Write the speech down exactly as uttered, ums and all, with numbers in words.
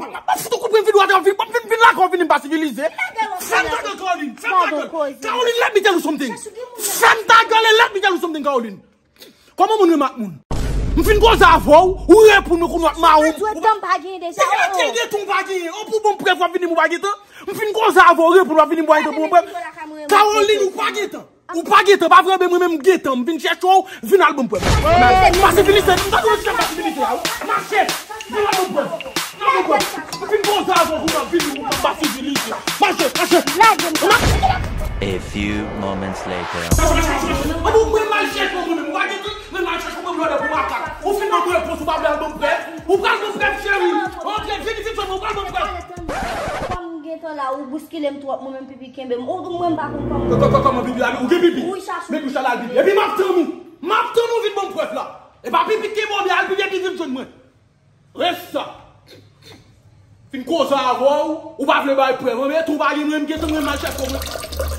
M ap fout ou kout pwen videyo a, w ap vin, w ap vin, vin lakay w vini m pa sivilize. Fèm ta gèl, Caroline, fèm ta gèl. Caroline, let me tell you something. Fèm ta gèl, let me tell you something, Caroline. Kòman moun renmen ak moun? M fin koze avè w, ou reponn mwen kounye a w ap mawon. Ou pa gentan, m pa genyen deja. Ou pa gentan, ou pa genyen. Ou pou bon prèv w ap vini m ou pa gentan. M fin koze avè w, ou reponn w ap vini m ou pa gentan pou bon prèv. Caroline, ou pa gentan. Ou pa gentan, pa vre, men mwen menm m gentan. M vin chèche w, vin al bon prèv. Mase filistin, m ta dwe chèche mase filistin a, wi. Mache, vin al bon prèv. Vin al bon prèv. M fin koze avè w, ou ap vini, ou ap mase filistin. Mache, mache. Lage m. A few moments later. Mache, mache, mache, mache. An nou mwen mal chèche w mwen menm, ou pa gentan. Mwen mal chèche w mwen blòdè pou makak. Ou fin ban mwen repons, ou pa vle al ban m prèv. Ou pral ban m prèv, cheri. Antre, vini vit fè mwen, ou pral ban m prèv. Kòm m gentan la, ou bouskile m twòp, mwen menm pipi kenbe m. Ou, ou mwen m pa konn kòman. Kò, kò, kò, kòman pipi la, ou gen pipi? Wi, chachou. Men kouch al al pipi. Epi m ap tann ou. M ap tann ou vin ban m prèv la. E pa pipi kenbe w byen, al pipi epi vin jwenn mwen. Rès sa. Fin koze avè w, ou pa vle bay prèv. Anben tou pa gen mwen, m gentan mwen mal chèche w mwen.